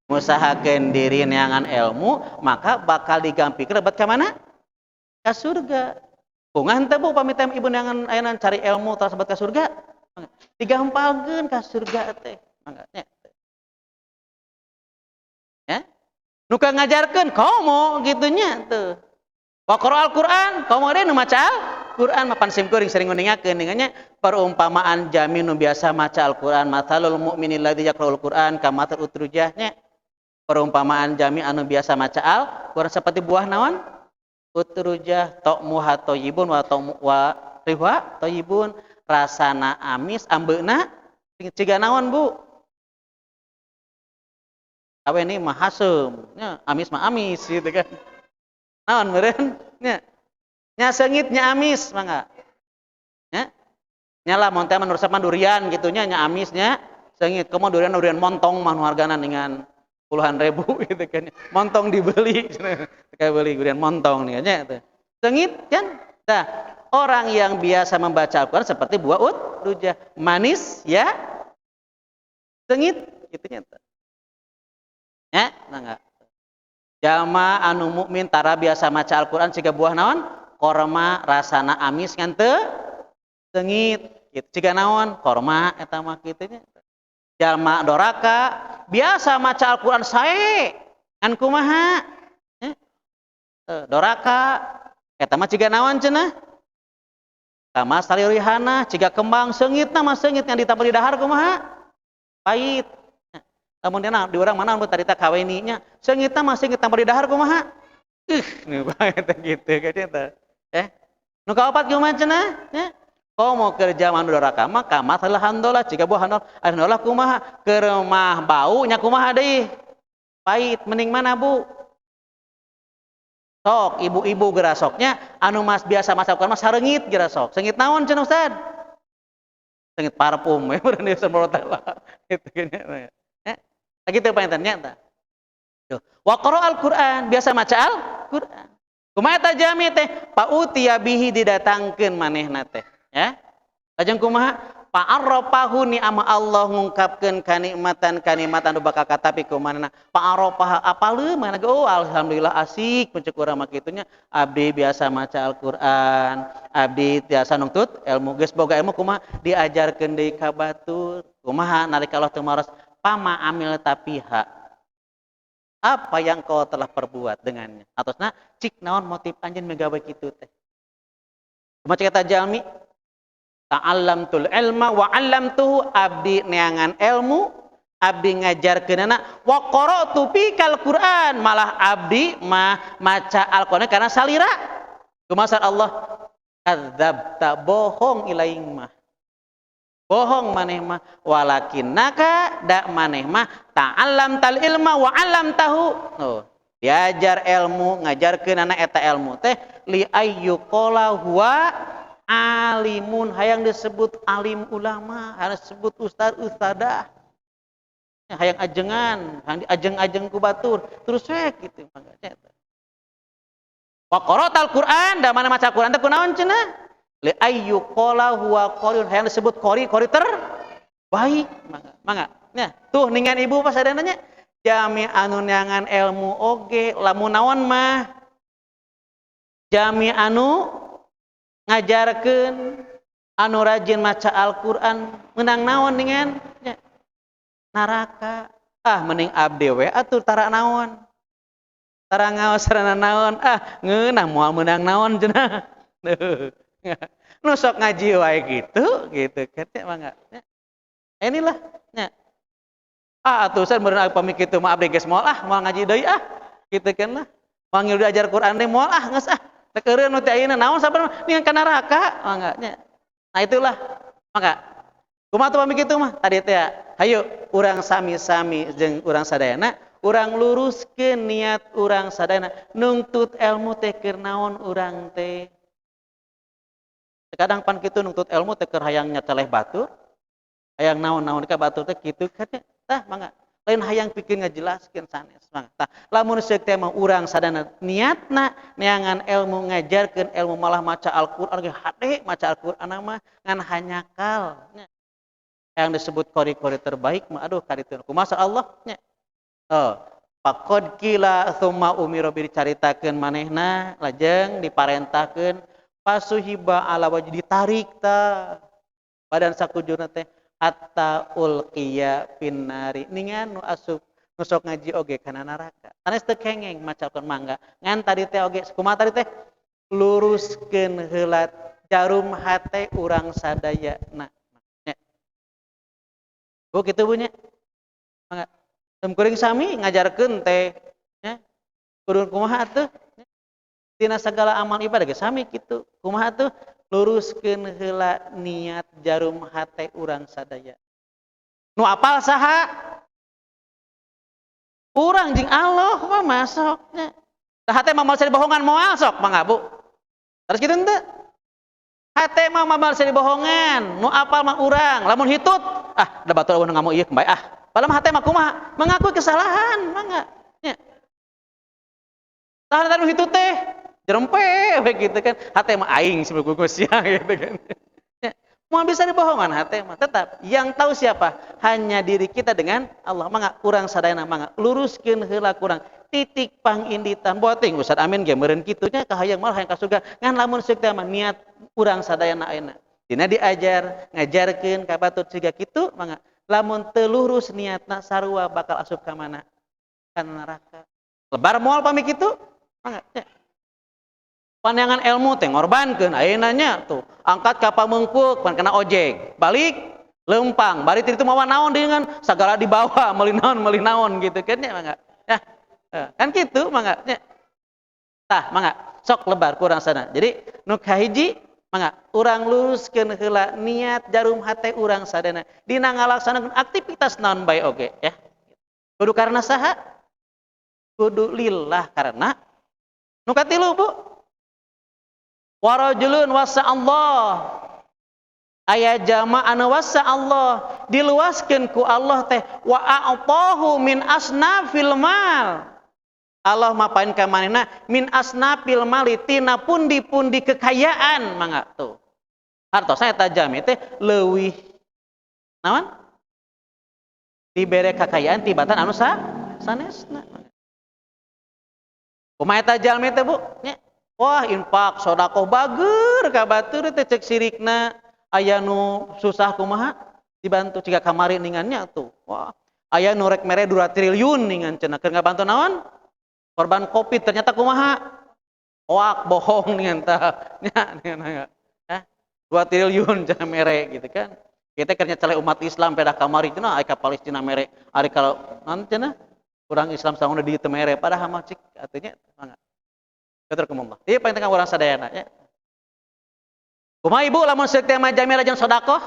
ngusahakeun diri neangan ilmu maka bakal digampikeun lebet ka mana? Ka surga. Bungah henteu Bu upami teh ibu neangan ayeuna cari ilmu terus lebet ka surga? Digampalkeun ka surga teh. Mangga nya. Ya. Nu ka ngajarkeun komo kitu nya tuh. Wa qara'al Qur'an, komo deui nu maca Al-Qur'an mapan sim kuring sering nguningakeun nya perumpamaan jami nu biasa maca Al-Qur'an matsalul mu'minil ladzi yaqra'ul Qur'an kamatsal utrujah nya. Perumpamaan jami anu biasa maca Al-Qur'an seperti buah naon? Utrujah ta'muha thayyibun wa ta'mu wa riha thayyibun, rasana amis ambeuna ciga naon Bu? Kaweni mah haseum nya, amis mah amis gitu kan. Naon meureun nya? Nya seungit nya amis mangga. Nya? Nya lamun teh mah resep mah durian gitu nya, nya amis nya seungit. Komo durian durian montong mah nu hargana dengan puluhan ribu gitu kan. Montong dibeli, kayak beli durian montong nih nya teh. Seungit kan? Nah, orang yang biasa membaca Al-Qur'an seperti buah utrujah, manis ya, seungit gitu nya. Ya, nah enggak. Jalma anu mukmin tara biasa maca Al-Qur'an siga buah naon? Korma rasana amis ngan teu seungit gitu. Siga naon? Korma eta mah kitu nya. Jalma doraka biasa maca Al-Qur'an sae ngan kumaha? Ya. Doraka eta mah ciga naon cenah? Kama salirihana ciga kembang seungitna mah seungit ngan ditambah di dahar kumaha? Pahit. Lamun dina di urang mana mun tadi teh kaweni nya seungitna mah seungit tambah di dahar kumaha? Nu bae teh kitu kan eta. Nu kaopat kumaha cenah? Nya. Komo kerja manu doraka mah kama alhamdulillah ciga buah handol. Alhamdulillah kumaha? Keur mah bau nya kumaha deui? Pahit mending mana Bu? Sok ibu-ibu gerasoknya anu mas biasa masak mah sareungit gerasok. Seungit naon cenah Ustaz? Seungit parfum we meureun ieu semprot lah. Kitu nya. Gitu panginten nya tah. Tuh. Wa qara Al-Qur'an, biasa maca Al-Qur'an. Kumaha eta jami teh? Fa'utiya bihi didatangkeun manehna teh, ya. Lajeng kumaha? Fa'arrafahu ni'ama Allah ngungkapkeun kanikmatan-kanikmatan nu bakal katapi ku manehna. Fa'arrafaha apaleun manehna ge, oh alhamdulillah asik puncuk urang mah kitu nya. Abdi biasa maca Al-Qur'an, abdi biasa nungtut ilmu, geus boga ilmu kumaha diajarkeun deui ka batur. Kumaha nalika Allah teu maros pama amil tapiha. Apa yang kau telah perbuat dengannya? Atosna cik naon motif anjeun megawe kitu teh? Kumaha cek eta jalmi? Ta'allamtul ilma wa 'allamtuhu, abdi neangan ilmu, abdi ngajarkeunana, wa qara'tu fikal Qur'an, malah abdi mah maca Al-Qur'an karena salira. Kumaha Allah? Kadzabta, bohong ilaing mah. Bohong maneh mah, walakinnaka da maneh mah ta'allamtal ilma wa 'allamtahu. Oh, diajar ilmu, ngajarkeun anak eta ilmu teh li ayyuqala huwa alimun, hayang disebut alim ulama, hayang disebut ustad ustadah, hayang ajengan, hayang diajeng-ajeng ku batur, terus we kitu mangga. Wa qara'tal Qur'an, da mana maca Qur'an teh kunaon cenah? Li ayyuqala huwa qariun, hayang disebut qori, qori terbaik, mangga. Mangga. Nya, tuh ningan ibu pas ada nanya, jami anu neangan ilmu oge, lamun naon mah? Jami anu ngajarkeun, anu rajin maca Al-Qur'an, menang naon ningan? Nya. Neraka. Ah, mending abdi we atuh tara naon. Tara ngaos sarana naon? Ah, ngeunah moal meunang naon cenah. Nu sok ngaji wae gitu, gitu kan ya mangga. Ya. Inilah nya. Ah, atuh Ustaz meureun pamit kitu mah abdi geus moal ah, moal ngaji deui ah. Gitu kan lah. Manggil diajar Quran teh moal ah, geus ah. Teh eureun nu teh ayeuna naon sabar ningan ka neraka mangga nya. Nah itulah. Mangga. Kumaha tuh pamit kitu mah? Tadi teh hayu urang sami-sami jeung urang sadayana, urang luruskeun niat urang sadayana nungtut ilmu teh keur naon urang teh. Kadang pan kitu nungtut ilmu teh keur hayang nyaceleh batur, hayang naon-naon ka batur teh kitu kan nya. Tah mangga. Lain hayang pikeun ngajelaskeun sanes mangga. Tah lamun seuk teh mah urang sadayana niatna neangan ilmu, ngajarkeun ilmu, malah maca Al-Qur'an ge hade maca Al-Qur'an mah ngan hanyakal nya. Yang disebut qori-qori terbaik mah aduh kaditu kumaha Allah nya. Oh, faqad qila tsumma umira bi dicaritakeun manehna lajeng diparentahkeun fasuhiba ala wajhi, ditarik ta badan sakujurna teh hatta ulqiya finnari, ningan nu asup nu sok ngaji oge kana neraka. Sanes teu kengeng maca Al-Qur'an mangga. Ngan tadi teh oge kumaha tadi teh luruskeun heula jarum hate urang sadayana. Nya. Bu kitu Bu nya. Mangga. Tem kuring sami ngajarkeun teh nya. Kudu kumaha atuh? Tina segala amal ibadah ge sami kitu. Kumaha tuh? Luruskeun heula niat jarum hate urang sadaya. Nu apal saha? Urang jeung Allah mah masuknya. Tah hate mah moal bohongan moal sok mangga Bu. Terus kitu henteu? Hate mah moal bohongan, nu apal mah urang, lamun hitut, ah da batur eueuh ngamuk ieu bae ah. Padahal mah hate mah kumaha? Mengakui kesalahan, mangga. Nya. Tah nu hitut teh jerempe we gitu kan. Hate mah aing sebelum sia gitu kan. Ya. Moal bisa dibohongan hate mah. Tetap yang tahu siapa? Hanya diri kita dengan Allah. Mangga urang sadayana mangga luruskeun heula kurang titik panginditan. Boting Ustaz Amin ge meureun kitu nya kahayang malah hayang ka surga. Ngan lamun seuk teh mah niat urang sadayana ayeuna. Dina diajar, ngajarkeun ka batur siga kitu mangga. Lamun teu lurus niatna sarua bakal asup ka mana? Ka neraka. Lebar moal pami kitu? Mangga nya. Pandangan ilmu teh ngorbankeun ayeuna nya tuh. Angkat ka pamengkuk pan kena ojek. Balik lempang, balik itu mawa naon dengan sagala dibawa, meuli naon gitu kan nya mangga. Ya. Kan kitu mangga nya. Tah mangga sok lebar kurang sana. Jadi nu kahiji mangga urang luruskeun heula niat jarum hate urang sadana dina ngalaksanakeun aktivitas naon bae oge ya. Kudu karena saha? Kudu lillah karena nu katilu Bu. Warajulun wasa Allah. Aya jama anu wasa Allah diluaskeun ku Allah teh wa a'tahu min asnafil mal. Allah mapain ka manehna min asnafil mali tina pundi-pundi kekayaan mangga tuh. Hartosna eta jami teh leuwih naon? Dibere kakayaan tibatan anu sanesna. Kumaha eta jalmi teh Bu? Nya. Wah infak sedekah bager ka batur teh cek sirikna aya nu susah kumaha dibantu ciga kamari ningannya tuh. Wah, aya nu rek mere 2 triliun ningan cenah keur ngabantu naon? Korban Covid ternyata kumaha? Hoak bohong ningan tah. Nya ningan ya. 2 triliun cenah mere gitu kan. Kita keur nyecele umat Islam pedah kamari cenah aya ka Palestina mere. Ari kalau nanti cenah urang Islam sanguna di teu mere padahal mah cik atunya mangga. Keterkumullah. Ieu paling tengah urang sadayana nya. Kumaha ibu lamun seuk teh mah jami rajin sedekah?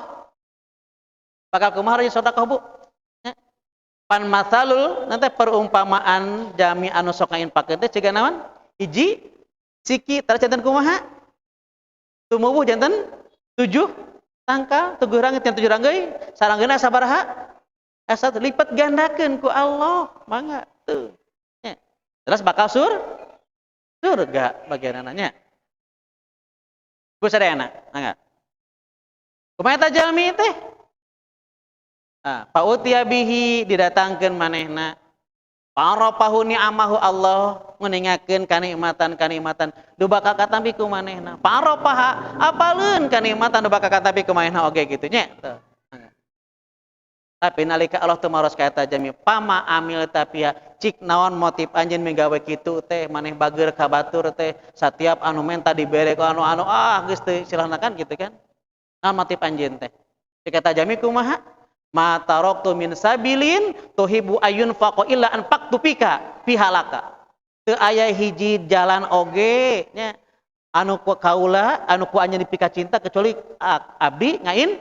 Bakal kumaha rajin sedekah Bu? Nya. Pan masalul nanti perumpamaan jami anu sok ngainfakeun teh ciga naon? Hiji siki tara janten kumaha? Tumuwuh janten 7 tangkal, tujuh ranggeut 7 ranggeui, saranggeuna sabaraha? Asa lipat gandakeun ku Allah, mangga tuh. Nya. Terus bakal surga bagianana. Bu sadayana, mangga. Kumaha eta jalmi teh? Nah, pautia bihi didatangkeun manehna. Fa'arafahu ni'amahu Allah nguningakeun kanikmatan-kanikmatan du bakal katampi ku manehna. Fa'arafaha apaleun kanikmatan du bakal katampi ku manehna oge kitu nya. Tuh. Tapi nalika Allah teu maros ka eta jami pama amil tapia cik naon motif anjeun migawe kitu teh maneh bager ka batur teh satiap anu menta dibere ku anu-anu ah geus teu silahna kan gitu kan. Naon motif anjeun teh? Cik eta jami kumaha? Ma taraktu min sabilin tuhibu ayun faqo illa an faqtu fika fihalaka. Teu aya hiji jalan oge nya anu ku kaula anu ku anjeun dipika cinta kecuali abdi ngain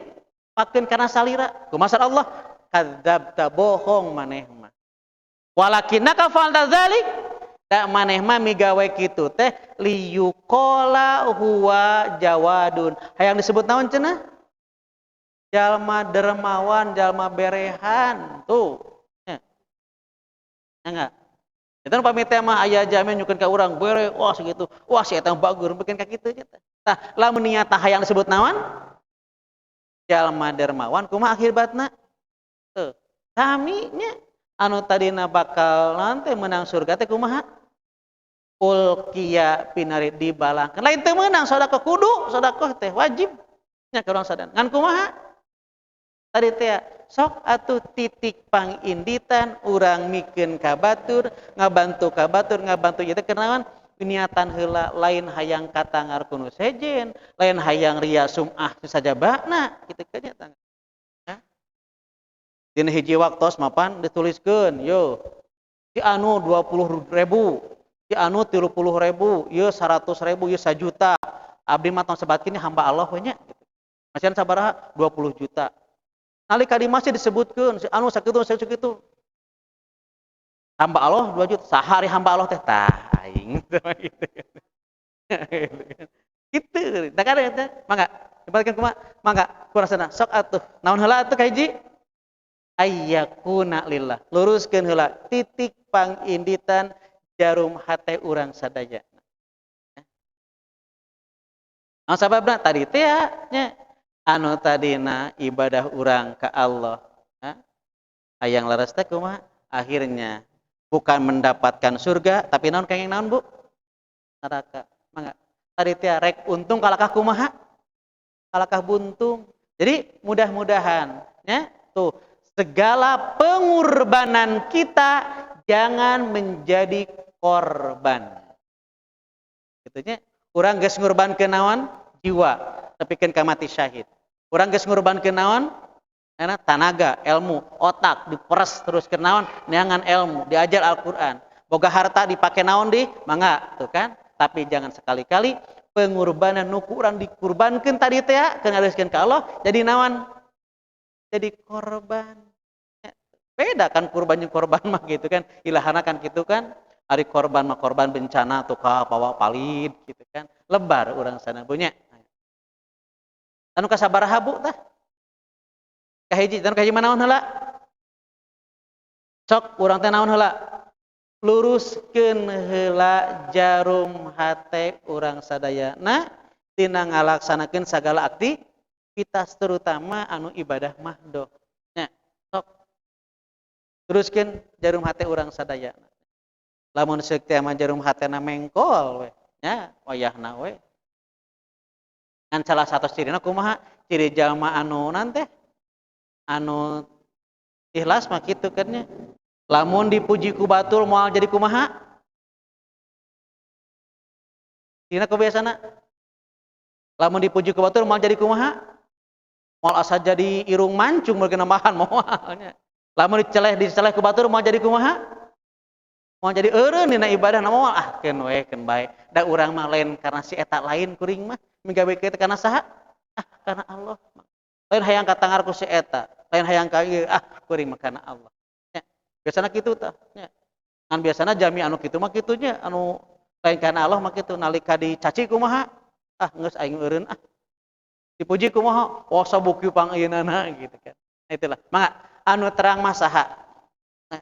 pakeun kana salira. Kumaha Allah? Kadzabta bohong maneh mah. Walakinnaka fa'alta dzalik da maneh mah migawe kitu teh liyuqala huwa jawadun. Hayang disebut naon cenah? Jalma dermawan, jalma berehan tuh. Ya. Ya enggak? Itu pamit teh mah aya jamin nyukeun ka urang bere, wah segitu. Wah si eta bager bikin ka kitu nya teh. Tah, lamun niat hayang disebut naon? Jalma dermawan kumaha akibatna? Tuh. Kami nya anu tadina bakal nanti menang surga teh kumaha? Ulqiya pinari dibalangkeun. Lain teu meunang sedekah kudu, sedekah teh wajib nya ka urang sadayana. Ngan kumaha? Tadi teh sok atuh titik panginditan urang mikeun ka batur, ngabantu ka batur, ngabantu ieu teh kunaon? Niatan heula lain hayang katangar ku nu sejen, lain hayang ria sum'ah sajabana kitu kan nya tah. Ya. Dina hiji waktos mapan dituliskeun yo. Si anu 20.000, si anu 30.000, ieu 100.000, ieu 1 juta. Abdi mah tong sebatkeun hamba Allah we nya. Masihan sabaraha? 20 juta. Nalika di masjid disebutkeun si anu sakitu sakitu. Hamba Allah 2 juta, sahari hamba Allah teh tah aing gitu. Gitu. Da kada teh, mangga. Dibalikkeun kumaha? Mangga kurasana sok atuh. Naon heula atuh kahiji? Ayyakuna lillah. Luruskeun heula titik panginditan jarum hate urang sadaya. Naon sababna tadi teh nya anu tadina ibadah urang ka Allah. Hayang leres teh kumaha? Akhirnya bukan mendapatkan surga tapi naon kenging naon Bu? Neraka. Mangga. Tadi teh rek untung kalakah kumaha? Kalakah buntung. Jadi mudah-mudahan ya tuh segala pengorbanan kita jangan menjadi korban. Gitunya urang geus ngurbankeun naon? Jiwa, tepikeun ka mati syahid. Urang geus ngurbankeun naon? Karena tanaga, ilmu, otak diperes terus ke naon? Neangan ilmu, diajar Al-Qur'an. Boga harta dipake naon di? Mangga, tuh kan? Tapi jangan sekali-kali pengorbanan nu ku urang dikurbankeun tadi teh keur ngareuskeun ka Allah jadi naon? Jadi korban. Beda kan kurban jeung korban mah gitu kan. Ilahana kan gitu kan. Ari korban mah korban bencana tuh ka pawa palid gitu kan. Lebar urang sana punya. Anu kasabaraha Bu tah? Kahiji, anu kahiji mah naon heula? Sok urang teh naon heula? Luruskeun heula jarum hate urang sadayana tina ngalaksanakeun sagala aktivitas terutama anu ibadah mahdoh. Nya, sok. Teruskeun jarum hate urang sadayana. Lamun seuk teh mah jarum hatena mengkol we, nya wayahna we. Ngan salah satu cirina kumaha? Ciri jalma anu nan teh anu ikhlas mah kitu kan nya. Lamun dipuji ku batur moal jadi kumaha? Dina kebiasana. Lamun dipuji ku batur moal jadi kumaha? Moal asa jadi irung mancung meureun nambahan moalnya. Lamun diceleh ku batur moal jadi kumaha? Moal jadi eureun dina ibadah na moal ah keun we keun bae. Da urang mah lain karena si eta lain kuring mah migawe kieu karena saha? Ah karena Allah. Lain hayang katangar ku si eta, lain hayang ka ieu ah kuring mah karena Allah. Nya, biasana kitu tah nya. Ngan biasana jami anu kitu mah kitu nya, anu lain karena Allah mah kitu nalika dicaci kumaha? Ah geus aing eureun ah. Dipuji kumaha? Oh sabuki pangeunana gitu kan. Nah, itulah. Mangga anu terang mah saha? Nah,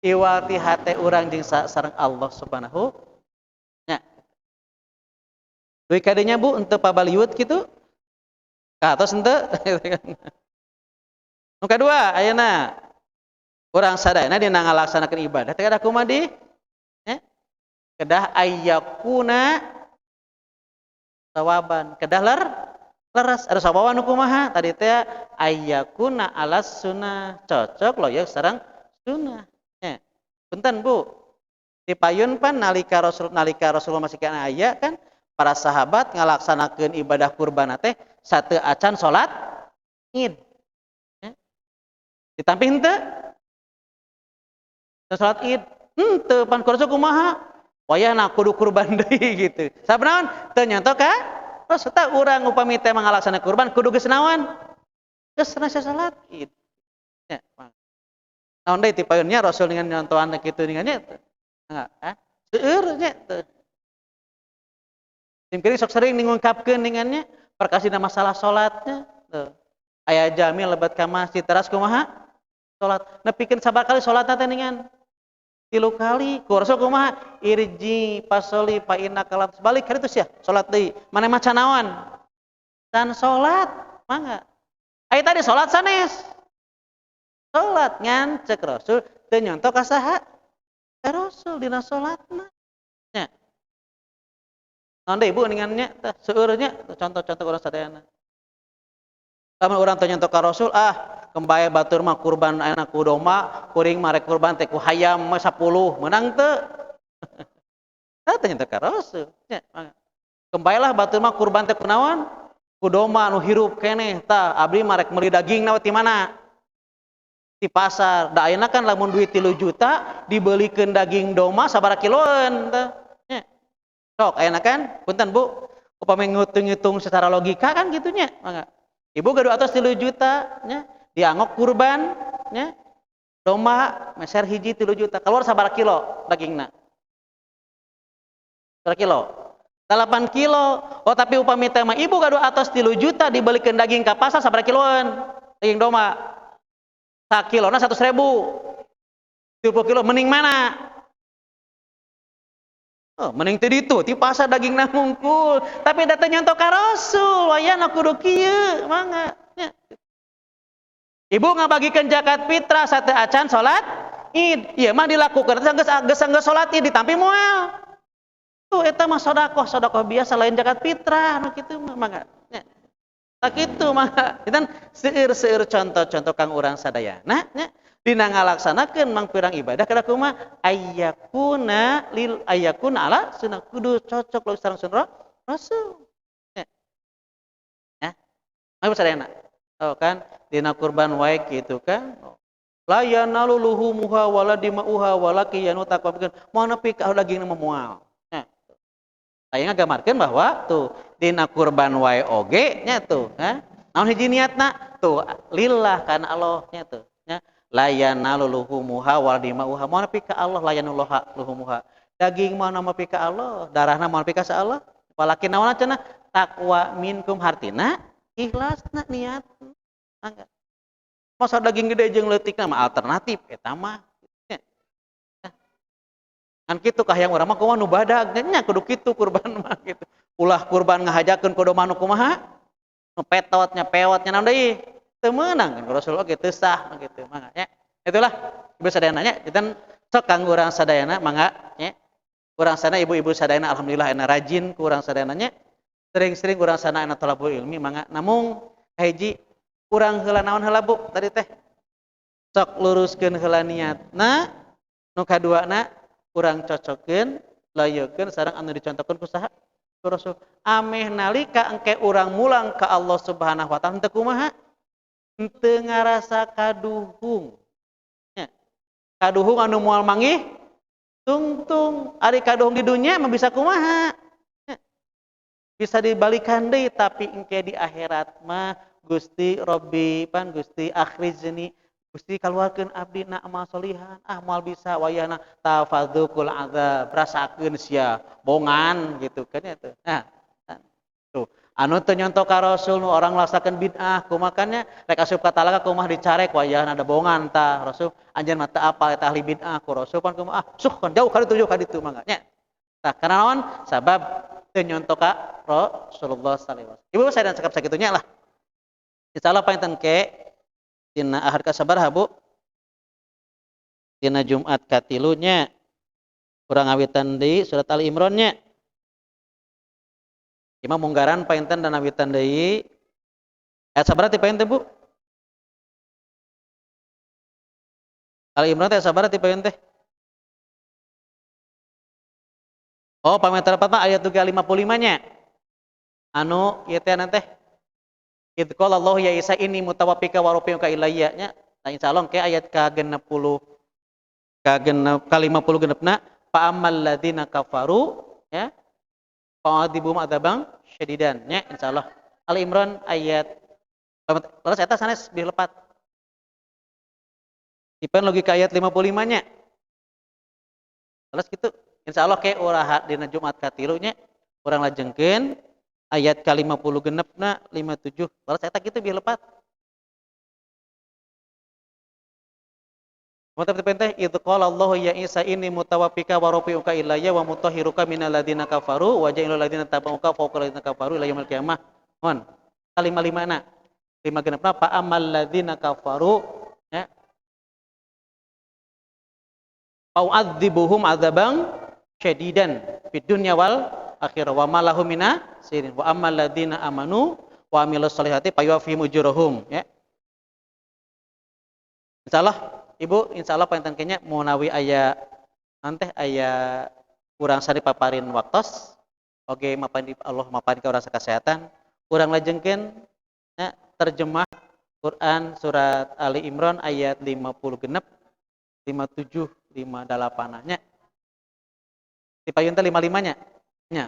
iwati hate urang jeung sareng Allah Subhanahu nya. Duit kadinya Bu untuk pabaliut kitu? Ka atos henteu? Nu kadua ayeuna urang sadayana dina ngalaksanakeun ibadah teh kedah kumaha di? Nya. Kedah ayyakuna sawaban, kedah leres. Ada sawaban nu kumaha? Tadi teh ayyakuna alas sunnah, cocok loyok sareng sunnah. Nya. Punten Bu. Di payun pan nalika Rasulullah masih kana aya kan para sahabat ngalaksanakeun ibadah kurban teh sateu acan salat Id. Ya. Ditampi henteu? Salat Id. Henteu pan kurang kumaha? Wayahna kudu kurban deui gitu. Sabab naon? Teu nyonto ka Rasul tah urang upami teh ngalaksanakeun kurban kudu geus naon? Geus nasa salat Id. Ya, naon deui ti payunnya Rasul dengan nyontoan kitu dengan nya teu. Enggak, ah? Seueur nya teu. Sim kuring sok sering ngungkapkeun dengannya perkasina masalah salatnya tuh. Aya jami lebat ka masjid teras kumaha? Salat. Nepikeun sabar kali salatna teh ningan 3 kali. Ku Rasul kumaha? Irji fasoli fa innaka lam balik ka ditu sia salat deui. Maneh mah canawan? Can salat, mangga. Aya tadi salat sanes. Salat ngan cek Rasul teu nyonto ka saha? Ka Rasul dina salatna. Nya. Naon deui Bu ningannya teh seueur nya contoh-contoh urang sadayana. Lamun urang teh nyonto ka Rasul ah kembaya batur mah kurban ayeuna ku domba, kuring mah rek kurban teh ku hayam mah 10, meunang teu? Tah teh nyonto ka Rasul nya. Kembayalah batur mah kurban teh kunaon? Ku domba anu hirup keneh tah abdi mah rek meuli dagingna ti mana? Di pasar. Da ayeuna kan lamun duit 3 juta dibelikeun daging domba sabaraha kiloeun tah. Nya. Sok ayeuna kan punten Bu, upami ngitung-ngitung secara logika kan kitu nya, mangga. Ibu gaduh atos 3 juta nya, dianggok kurban nya. Domba meser hiji 3 juta, keluar sabaraha kilo dagingna? Sabaraha kilo? 8 kilo. Oh tapi upami teh mah ibu gaduh atos 3 juta dibelikeun daging ka pasar sabaraha kiloan? Daging domba. Sakilona 100.000. 30 kilo mending mana? Oh, mending teu ditu, ti pasar dagingna hungkul. Tapi da teu nyontoh ka Rasul, wayahna kudu kieu, mangga. Nya. Ibu ngabagikeun zakat fitrah sate acan salat Id. Ieu mah dilakukeun geus salat Id ditampi moal. Tuh eta mah sedekah, sedekah biasa lain zakat fitrah nu kitu mah mangga. Nya. Tak kitu mangga. Kitan seueur-seueur contoh-contoh kang urang sadayana nya. Dina ngalaksanakeun mangpirang ibadah kada kumaha ayyakuna lil ayyakuna ala sunnah kudu cocok lawan sareng sunnah Rasul. Ya. Ya. Ayo sadayana. Oh kan dina kurban wae kitu kan. La yanalu luhumuha wala dimauha walaki yanu taqwa. Moal nepi ka dagingna mah moal. Ya. Aya ngagambarkeun bahwa tuh dina kurban wae oge nya tuh, ha? Naon hiji niatna? Tuh lillah kana Allah nya tuh, nya. La yanalu luhumuha wal dimauha. Moal nepi ka Allah la yanaluha luhumuha. Daging moal nepi ka Allah, darahna moal nepi ka Allah. Walakin naon cenah takwa minkum hartina ikhlasna niat. Mangga. Masa daging gede jeung leutikna mah alternatif eta mah. Kan kitu kahayang urang mah kumaha nu badag nya kudu kitu kurban mah kitu. Ulah kurban ngahajakeun kudu mah nu kumaha? Nu petotnya pewotnya naon deui? Teu meunang kan Rasul oge teu sah kitu mangga nya. Itulah ibu sadayana nya kitan sok kanggo urang sadayana mangga nya. Urang sana ibu-ibu sadayana alhamdulillah ena rajin ku urang sadayana nya. Sering-sering urang sana ena thalabul ilmi mangga. Namung hiji urang heula naon heula Bu tadi teh? Sok luruskeun heula niatna, nu kaduana urang cocokeun, layekeun sareng anu dicontohkeun ku saha? Ku Rasul. Ameh nalika engke urang mulang ka Allah Subhanahu wa taala teu kumaha? Henteu ngarasa kaduhung. Nya. Kaduhung anu moal manggih tungtung. Ari kaduhung di dunya mah bisa kumaha? Nya. Bisa dibalikan deui tapi engke di akhirat mah Gusti Robbi pan Gusti akhrizni Gusti kaluarkeun abdi na amal solihan ah moal bisa wayahna tafadzukul azab rasakeun sia bongan gitu kan ya tuh. Nah, tuh anu teu nyontoh ka Rasul nu orang ngalaksanakeun bid'ah kumakannya rek asup ka talaga kumaha dicarek wayahna ada bongan tah Rasul anjeun mah teu apal eta ahli bid'ah ku Rasul pan kumaha ah suh kan jauh ka ditu jauh ka ditu mangga nya. Tah kana naon sabab teu nyontoh ka Rasulullah sallallahu alaihi wasallam. Ibu saya dan cakap sakitunya lah. Insyaallah panginten ke dina ahad kasabaraha Bu? Dina Jumat katilunya urang ngawitan deui surat Ali Imran nya. Imam munggaran panginten dan awitan deui ayat sabaraha ti panginten Bu? Ali Imran teh sabaraha ti panginten teh? Oh, pameter 4 mah ayat 55 nya. Anu ieu teh teh Idz qala Allah ya Isa inni mutawaffika wa rafi'uka ilayya nya. Nah insyaallah ke ayat ka-60 ka-genep ka-50 genepna fa ammal ladzina kafaru ya fa'adzibhum adzabang syadidan nya insyaallah. Ali Imran ayat terus eta sanes bilih lepat. Ipan logika ayat 55 nya. Terus kitu insyaallah ke urang dina Jumat katilu nya urang lajengkeun ayat ka-50 genepna 57. Balas eta kitu bieu lepat. Mantap teh idz qala Allahu ya Isa inni mutawaffika wa rafi'uka ilayya wa mutahhiruka minal ladzina kafaru wa ja'ilul ladzina tabauka fawqa ladzina kafaru ila yaumil qiyamah. Mohon. Kalima-limana. Lima genepna fa amal ladzina kafaru ya. Fa'u'adzibuhum adzabang syadidan fid dunya wal akhirah wa ma lahum mina sirin wa ammal ladzina amanu wa amilus solihati fayuwaffihim ujurahum ya. Insyaallah Ibu insyaallah panginten kenya munawi aya nanti aya kurang sari paparin waktos oge mapan di Allah mapan ka urang kesehatan urang lajengkeun ya, terjemah Quran surat Ali Imran ayat 50 genep 57 58 nya. Di payun teh 55 nya. Nya.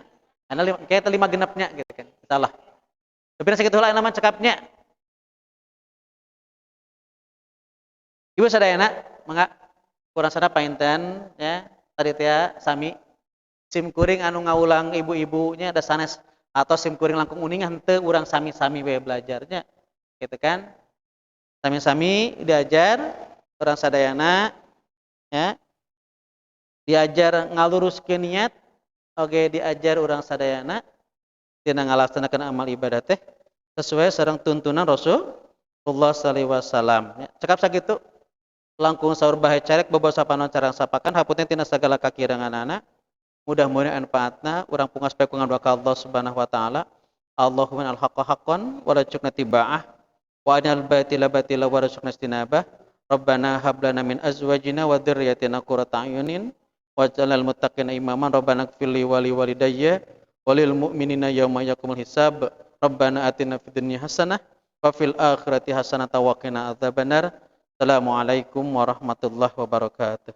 Karena kayak 5 genepnya gitu kan. Salah. Tapi sakitu heula nama cekapnya. Ibu sadayana Mangga kurang sana painten ya. Tadi teh sami sim kuring anu ngaulang ibu-ibunya ada sanes atau sim kuring langkung uning henteu, urang sami-sami we belajarnya gitu kan. Sami-sami diajar urang sadayana ya, diajar ngaluruskeun niat, oge diajar urang sadayana tina ngalaksanakeun amal ibadah teh sesuai sareng tuntunan Rasulullah sallallahu alaihi wasallam ya. Cekap sakitu, langkung saur bahe carek bobo sapanon carang sapakan, hapunten tina sagala kakiranganana. Mudah-mudahan manfaatna urang pungas bae ku ngadua ka Allah Subhanahu wa taala. Allahumma al haqqa haqqan warzuqna tiba'ah wa anil batila batila warzuqna istinabah. Rabbana hab lana min azwajina wa dzurriyyatina qurrata a'yunin waj'alna lil muttaqina imaman. Rabbana ighfir li wa li walidayya wa lil mu'minina yauma yaqumul hisab. Rabbana atina fid dunya hasanah wa fil akhirati hasanah wa qina adzabannar. Assalamualaikum warahmatullahi wabarakatuh.